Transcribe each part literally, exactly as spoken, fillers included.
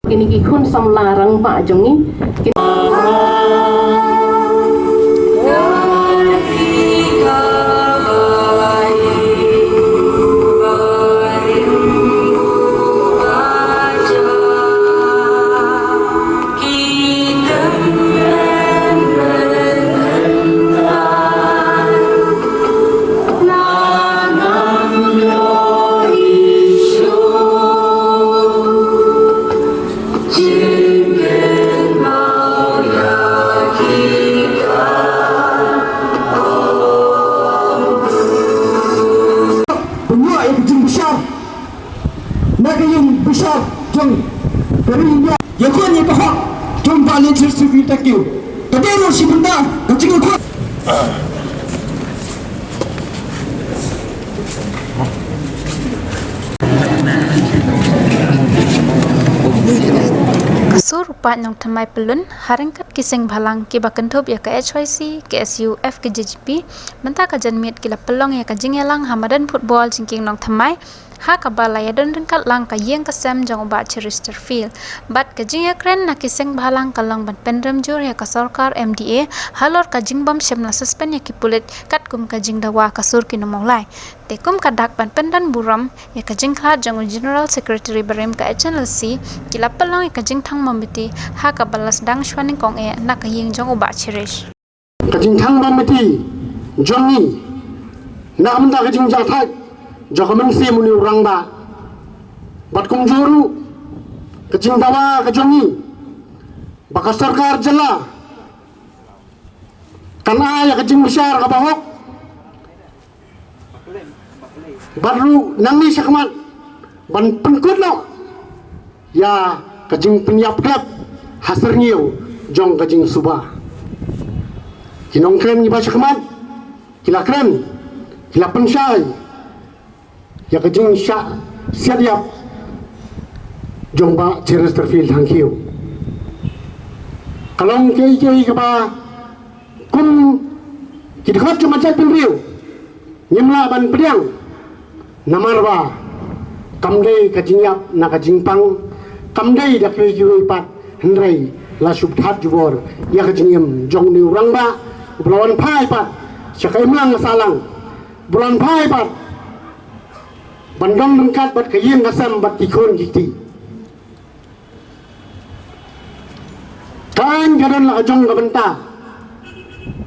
Kine ki khun samla rangbah jong ngi. Pynïoh ïa ka jingbishar na ka ïing bishar jong ka ri India. Ïa khun ïa ka hok jong Bah Legislative Bill, thank you. Ka dei ruh shi bynta ka jingïakhun. Ka sur u paid nongthymmai pyllun ha ryngkat ki seng bhalang kiba kynthup ïa ka H Y C, K S U, F K J G P, mynta ka janmiet ki la pynlong ïa ka jingïalang ha madan football jingkieng nongthymmai, ha kaba la ïadon ryngkat lang ka ïing ka sem jong u Bah Cheristerfield. Bad ka jingïakren na ki seng bhalang ka long ban pynrem jur ïa ka sorkar M D A halor ka jingbym shym la suspend ïa ki pulit katkum ka jingdawa ka sur ki nongmawlai. Te kum ka dak ban pyndon burom ïa ka jingkhlad jong u General Secretary barim ka H N L C, ki la pynlong ïa ka jingthang mombati ha kaba la sdang shwa nyngkong eh na ka ïing jong u Bah Cherish. Ka jingthang mombati jong ngi na ka bynta ka jingjahthait jong ka mynsiem une u rangbah. Bad kumjuh ruh ka jingdawa ka jong ngi ba ka sorkar jylla kan ai ïa ka jingbishar kaba hok. Bad ruh nangne shakhmat ban pynkut noh ïa ka jingpynïap klep ha syrngiew jong ka jingsuba. Ki nongkren kiba shakhmat ki la kren, ki la pynshai ïa ka jingshah siat ïap jong Bah Cheristerfield Thangkhiew. Ka long kaei kaei kaba kum ki dkhot jong ka jaitbynriew ngim lah ban pdiang, namar ba kam dei ka jingïap na ka jingpang, kam dei da kiwei kiwei pat, hynrei la shu pynthad jubor ïa ka jingim jong une u rangbah uba la wan phai pat sha ka imlang ka sahlang, uba la wan phai pat ban don ryngkat bad ka ïing ka sem bad ki khun ki kti. Ka aiñ ka don la ka jong ka bynta.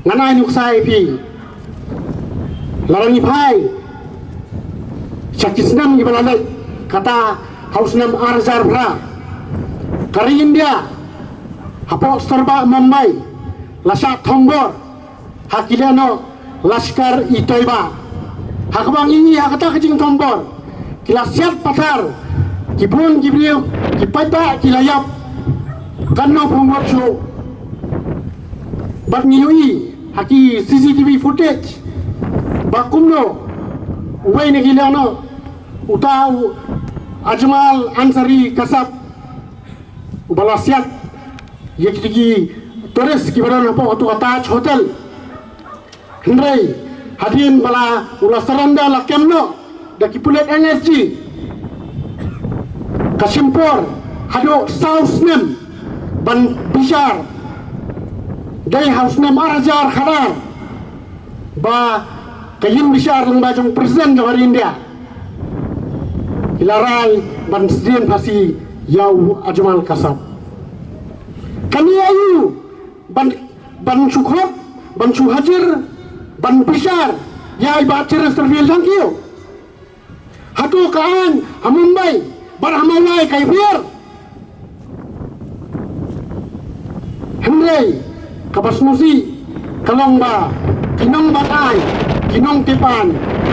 Ngan ai nuksa ïa phi. Lada ngi phai sha ki snem kiba la leit, kata ha u snem ar hajar phra, ka ri India hapoh Sorbah Mumbai la shah thombor ha ki lehnoh Lashkar-e-Toiba. Ha kaba ngi ïohi ha kata ka jingthombor, ki la siat pathar, ki bun ki briew, ki paidbah ki la ïap, katno phi mut shuh. Bad ngi ïohi ha ki C C T V footage ba kumno uwei na ki lehnoh, uta u Ajmal Ansari Kasab, uba la siat ïa kito ki tourist kiba don hapoh kato ka Taj Hotel. Hynrei hadien ba la u la surrender, la kem noh da ki pulit N S G, ka shim por haduh saw snem ban bishar. Dei ha u snem ar hajar khatar ba ka ïing bishar lyngba jong President jong ka ri India ki la rai ban sdien phasi ïa u Ajmal Kasab. Kane aïu ban, ban shu khot, ban shu hajir, ban bishar ïa i Bah Cheristerfield Thangkhiew? Hato ka aiñ ha Mumbai bad ha Mawlai ka ïapher? Hynrei kaba sngewsih ka long ba ki nongbat aiñ, ki nongtip aiñ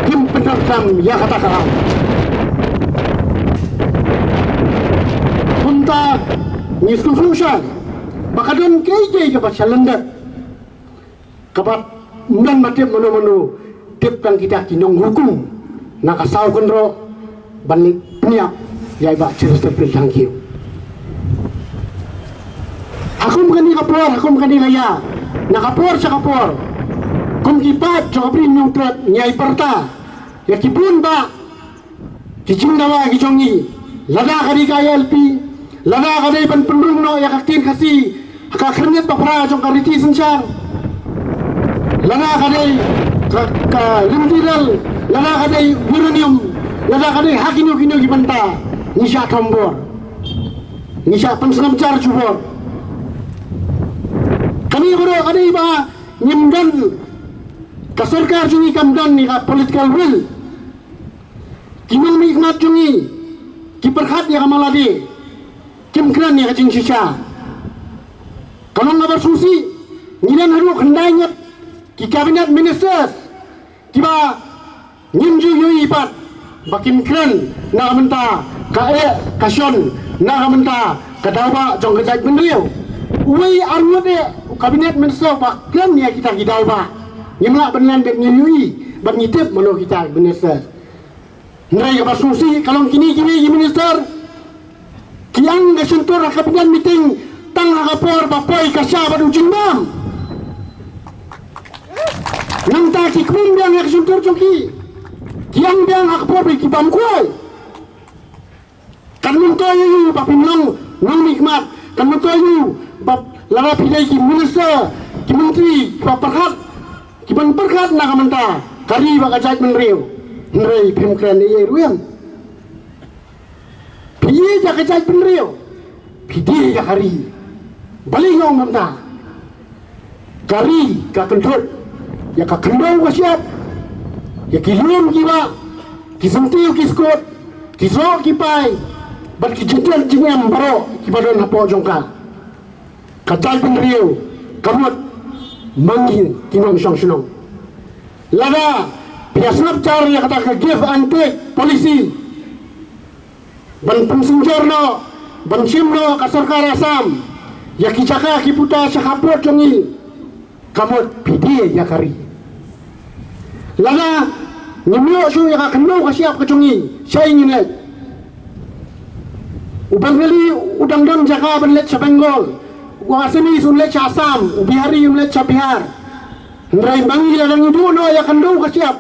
kim pyndonkam ïa kata ka aiñ. Kumta ngi sngewsih shai ba ka don kiei kiei kaba shalyndet. Kaba ym don ba tip mano mano, tip tang kita ki nonghukum na ka saw kynroh ban leit pynïap ïa i Bah Cheristerfield Thangkhiew. Ha kum kane ka por, ha kum kane ka ïa, na ka por sha ka por, kum ki paid jong ka Bri Hynñiewtrep ngi ai pyrta ïa ki bun bah ki jingdawa ki jong ngi, lada ka dei ka I L P, Lada ka dei ban pynrung noh ïa ka ktien Khasi ha ka khyrnit ba phra jong ka riti synshar, lada ka dei ka, ka lynti rel, lada ka dei uranium, lada ka dei ha kino kino ki bynta, ngi shah thombor, ngi shah pynsngap jar jubor. Kane baroh ka dei ba ngim don, ka sorkar jong ngi kam don ïa ka political will. Ki nongmihkhmat jong ngi ki pyrkhat ïa ka malade, kim kren ïa ka jingshisha. Ka long kaba sngewsih, ngi don haduh khyndai ngut ki cabinet ministers kiba ngim ju ïohi pat ba kin kren na ka bynta ka eh ka shon, na ka bynta ka daw ba jong ka jaitbynriew. Uwei ar ngut eh u cabinet minister ba kren ïa kita ki daw ba. Ngim lah ban len ban ngi ïohi, ban ngi tip mano kita ki minister. Hynrei kaba sngewsih ka long kine kiwei ki minister ki ang ka shyntur ha ka bynta meeting tang ha ka por ba poi ka sha bad u jingbam. Nangta ki kmen biang ha ka shyntur jong ki, ki ang biang ha ka por ba ki bam kwai. Kan myntoi ïa u ba phin long nongmihkhmat, kan myntoi ïa u ba lada phi dei ki minister, ki myntri, ki ba pyrkhat, ki ban pyrkhat na ka bynta ka ri bad ka jaitbynriew. Hynrei phim kren ei ei ruh em. Phi ïeit ïa ka jaitbynriew, phi die ïa ka ri. Balei nga ong kumta? Ka ri ka kynthup ïa ka khyndew ka shyiap, ïa ki lum ki bah, ki syntiew ki skud, ki soh ki pai, bad ki jingthied jingem baroh kiba don hapoh jong ka. Ka jaitbynriew ka mut ma ngi ki nongshong shnong. Lada phi ïa sngap jar ïa kata ka give and take policy, ban pynsynjar noh, ban shim noh ka sorkar Assam ïa ki jaka ki puta sha ka pud jong ngi, ka mut phi die ïa ka ri. Lada ngim ïoh shuh ïa ka khyndew ka shyiap ka jong ngi, shaei ngin leit? U Bengali u dang don jaka ban leit sha Bengal, u Assamese un leit sha Assam, u Bihari un leit sha Bihar. Hynrei ma ngi lada ngi duh noh ïa ka khyndew ka shyiap,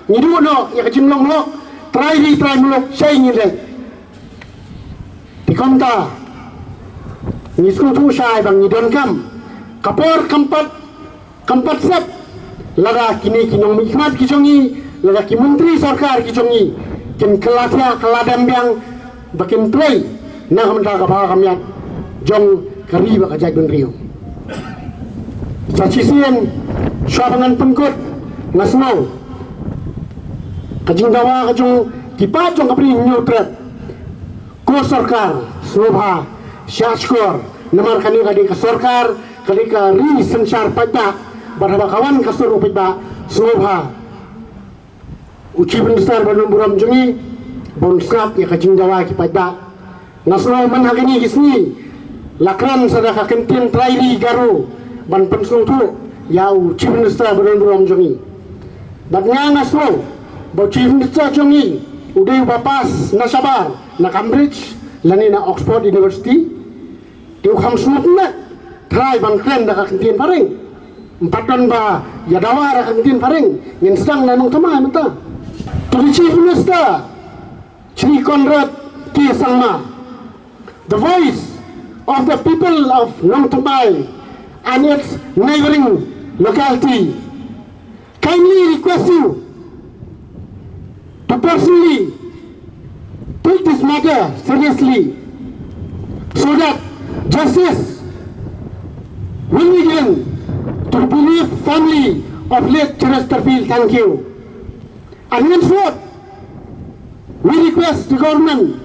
ngi duh noh ïa ka jinglong hok, trai ri trai muluk, shaei ngin leit? Te kumta ngi sngewthuh shai ba ngi donkam, ka por kam pat, kam pat sep lada kine ki nongmihkhmat ki jong ngi, lada ki myntri sorkar ki jong ngi kin kylla thiah kylla dem biang ba kin trei na ka bynta ka bha ka miat jong ka ri bad ka jaitbynriew. Sa shisien, shuwa ba ngan pynkut, nga sngew ka jingdawa ka jong ki paid jong ka Bri Hynñiewtrep, ko sorkar, sngewbha shah shkor, namar kane ka dei ka sorkar, ka dei ka ri synshar paidbah, bad haba ka wan ka sur u paidbah, sngewbha u Chief Minister ba don burom jong ngi, ba un sngap ïa ka jingdawa ki paidbah. Nga sngew man ha kine ki sngi la kren sa da ka kyntien trai ri Garo ban pynsngewthuh ïa u Chief Minister ba don burom jong ngi. Bad nga nga sngew ba u Chief Minister jong ngi u dei uba pass na shabar na Cambridge lane na Oxford University. Te u kham sngewthuh trai ban kren da ka kyntien phareng. Ym pat don ba ïa dawa da ka kyntien phareng, ngin sdang na nongthymmai mynta. To the Chief Minister, Shri Conrad K Sangma, the voice of the people of Nongthymmai and its neighboring locality, kindly request you to personally take this matter seriously so that justice will be given to the bereaved family of late Cheresterfield Thangkhiew. And henceforth, we request the government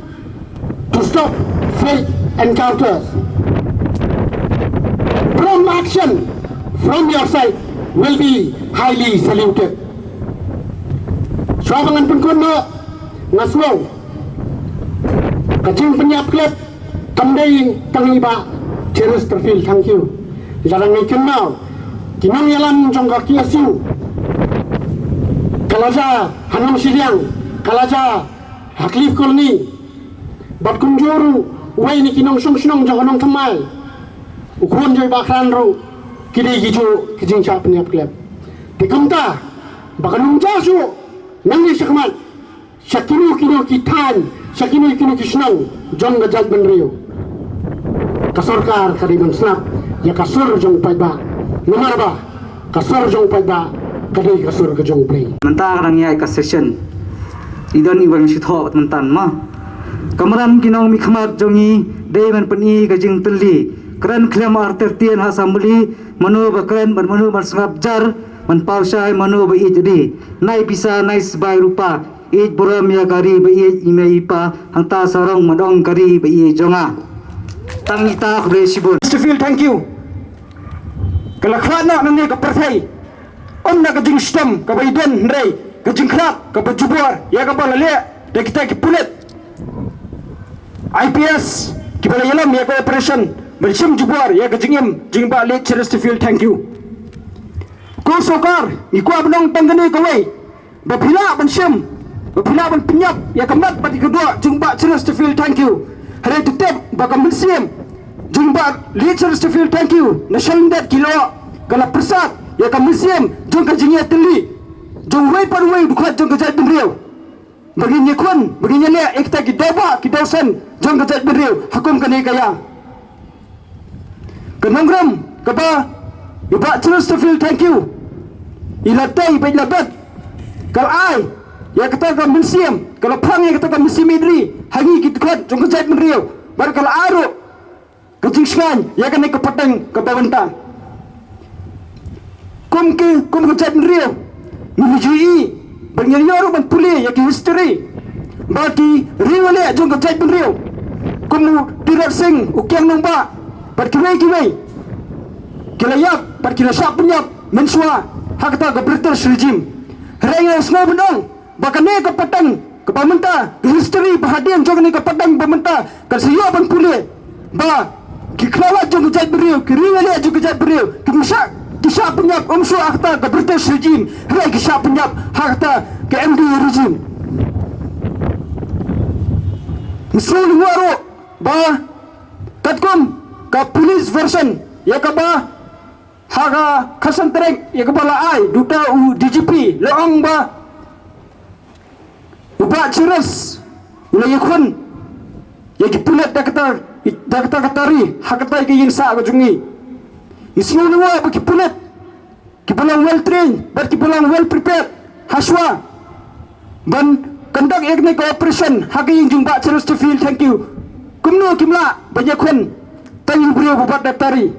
to stop fake encounters. Prompt action from your side will be highly saluted. Shuwa ba ngan pynkut noh, nga sngew ka jingpynïap klet kam dei tang i Bah Cheresterfield Thangkhiew. Lada ngi kynmaw ki nongïalam jong ka K S U, ka la jia ha Nongshiliang, ka la jia ha Cliff Colony, bad kumjuh ruh uwei na ki nongshong shnong jong ka Nongthymmai, u khun jong i Bah Kran ruh, ki dei ki juh ki jingshah pynïap klet. Te kumta ba kan ym jia shuh nangne shakhmat sha kino kino ki thaiñ, sha kino kino ki shnong jong ka jaitbynriew. Ka sorkar ka dei ban sngap ïa ka sur jong paidbah. Namar ba ka sur jong paidbah ka dei ka sur ka jong Blei. Mynta ka dang ïaid ka session. I don i wan shi thoh mynta ma. Ka madan ki nongmihkhmat jong ngi dei ban pyni ka jingtylli. Kren khlem artatien ha assembly, mano ba kren bad mano ban sngap jar, ban paw shai mano ba ïeit ri. Nai pisa nai sbai rupa, ïeit burom ïa ka ri ba ïeit i mei i pa, hangta sarong ma dong ka ri ba ïeit jong nga. Tang ita khublei shibun. Mr Field, thank you. Ka la khlad noh nangne ka pyrthei. Ym na ka jingshitom kaba i don hynrei ka jingkhlad kaba jubor ïa kaba la leh da kita ki pulit I P S kiba la ïalam ïa ka operation ban shim jubor ïa ka jingim jong i Bah Late Chesterfield, thank you. Ko sorkar, ngi kwah ban ong tang kane kawei, ba phi lah ban shim, ba phi lah ban pynïap ïa ka met bad ïa ka doh jong i Bah Chesterfield, thank you. Hynrei to tip ba ka mynsiem jong i Bah Late Chesterfield, thank you, na shalyndet ki lyoh ka la pyrsad ïa ka mynsiem jong ka jingïatylli jong uwei pa uwei u dkhot jong ka jaitbynriew. Ba ngin ïakhun, ba ngin ïaleh ïa kita ki dawbah ki dawsan jong ka jaitbynriew ha kum kane ka ïa. Ka nongrim kaba i Bah Chesterfield, thank you, i la tei bad i la bet, ka la ai ïa kata ka mynsiem, ka la phang ïa kata ka mynsiem ïeit ri ha ngi ki dkhot jong ka jaitbynriew, bad ka la ai ruh ka jingshngaiñ ïa kane ka pateng kaba mynta. Kum ki, kum ka jaitbynriew, ngi ju ïohi bad ngi ïoh ruh ban pule ïa ki history ba ki riewlehkai jong ka jaitbynriew kum u Tirot Sing, u Kiang Nangbah bad kiwei kiwei ki la ïap bad ki la shah pynïap mynshuwa ha kata ka British regime. Hynrei nga sngew ban ong ba kane ka pateng kaba mynta, ka history ba hadien jong kane ka pateng ba mynta kan sa ïoh ban pule ba ki khlawait jong ka jaitbynriew, ki riewlehkai jong ka jaitbynriew, kim shah, ki shah pynïap ym shuh ha kata ka British regime, hynrei ki shah pynïap ha kata ka M D A regime. Ngi sngewlyngngoh ruh ba katkum ka police version ïa kaba ha ka khatsan tarik ïa kaba la ai da uta u D G P, la ong ba u Bah Cheres u la ïakhun ïa ki pulit da kata, da kata ka tari ha kata ka ïing sah ka jong ngi. Ngi sngewlyngngoh ba ki pulit kiba long well trained bad kiba long well prepared ha shuwa ban conduct ïa kane ka operation ha ka ïing jong i Bah Chesterfield, thank you. Kumno kim lah ban ïakhun tang ïa u briew ba bat da ka tari?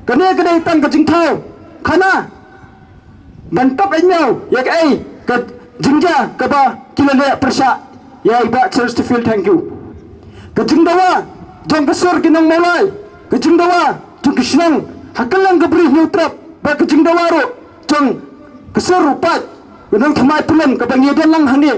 Kane ka dei tang ka jingthaw khana ban tap ïa ïa kaei ka jingjia kaba ki la leh pyrshah ïa i Bah Chesterfield, thank you. Ka jingdawa jong ka sur ki nong Mawlai, ka jingdawa jong ki shnong ha kylleng ka Bri Hynñiewtrep, bad ka jingdawa ruh jong ka sur u paid u nongthymmai pulem kaba ngi don lang hangne,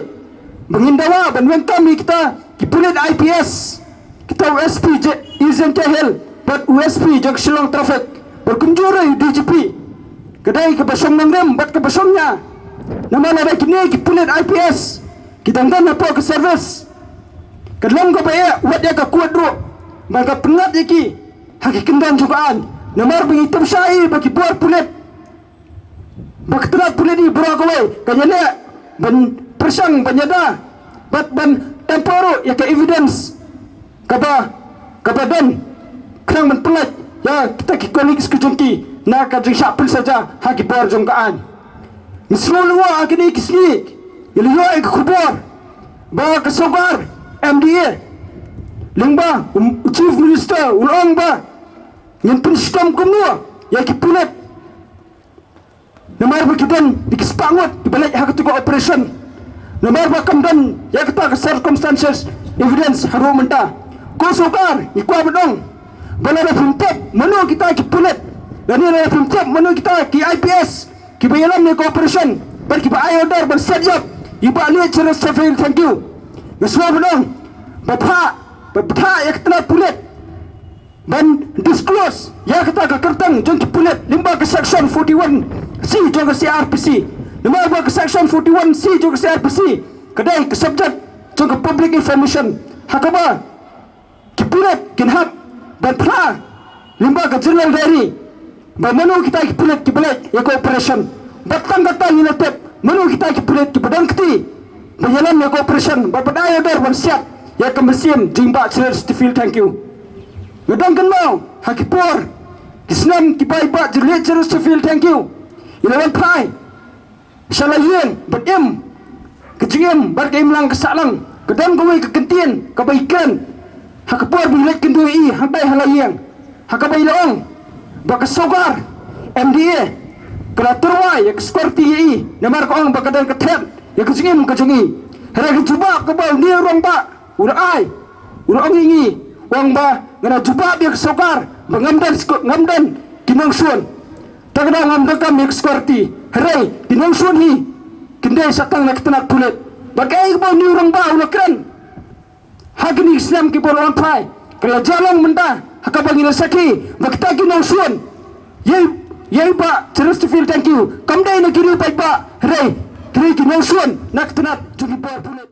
ba ngin dawa ban weng kam ïa kita ki pulit I P S, kita u S P J-, Eastern Jaiñtia Hills bad u S P jong Shillong Traffic bad kumjuh ruh u D G P. Ka dei kaba shong nongrim bad kaba shong nia. Namar lada kine ki pulit I P S ki dang don hapoh ka service, ka long kaba eh wat ïa ka court ruh ban ka pynngat ïa ki ha ki kyndon jong ka aiñ. Namar ba ngi tip shai ba ki bor pulit, ba ka tnat pulit hi baroh kawei kan ïaleh ban pyrshang, ban ïada bad ban tamper ruh ïa ka evidence kaba, kaba don, khnang ban pyllait ïa kita ki colleagues ki jong ki na ka jingshah pynsaja ha ki bor jong ka aiñ. Ngi sngewlyngngoh ha kine ki sngi ngi la ïoh ïa ka khubor ba ka sorkar M D A lyngba u Chief Minister u la ong ba ngin pynshitom kumno ïa ki pulit. Namar ba ki don da ki spah ngut kiba leit ha kata ka operation. Namar ba kam don ïa kata ka circumstantial evidence haduh mynta. Ko sorkar, ngi kwah ban ong ba lada phim tip mano kita ki pulit, lane lada phim tip mano kita ki I P S kiba ïalam ïa ka operation bad kiba ai order ban siat ïap ïa i Bah Late Chesterfield, thank you, nga sngew ban ong ba phah, ba phah ïa ka tnat pulit ban disclose ïa kata ka kyrteng jong ki pulit lyngba ka section forty-one C jong ka C R P C. Lyngba ka section forty-one C jong ka C R P C ka dei ka subject jong ka public information, ha kaba ki pulit kin hap ban phla lyngba ka journal diary ba mano kita ki pulit kiba leit ïa ka operation. Bad tang kata ngi la tip mano kita ki pulit kiba don kti ba ïalam ïa ka operation, bad ba da ïa order ban siat ïa ka mynsiem jong i Bah Chesterfield, thank you. Nga dang kynmaw ha ki por ki snem kiba i Bah Juliet Chesterfield Thangkhiew i la wan phai sha la ïing bad im ka jingim bad ka imlang ka sahlang. Ka don kawei ka kyntien kaba i kren ha ka por ba i leit kynduh ïa i hangtai ha la ïing, ha kaba i la ong ba ka sorkar M D A ka la tyrwa ïa ka security ïa i, namar ka ong ba ka don ka threat ïa ka jingim ka jong i. Hynrei ka jubab kaba une u rangbah u la ai, u la ong ïa ngi, u ong ba ngan da jubab ïa ka sorkar ba ngam don sku-, ngam don ki nongshun. Te ka daw ngam donkam ïa ka security. Hynrei ki nongshun hi kin dei sa tang na ka tnat pulit. Bad kaei kaba une u rangbah u la kren ha kine ki snem kiba la wan phai ka la jah long mynta ha kaba ngi la sakhi ba kita ki nongshun ïa i, ïa i Bah Chesterfield Thangkhiew kam dei na ki riew paidbah, hynrei ki dei ki nongshun na ka tnat jong ki bor pulit.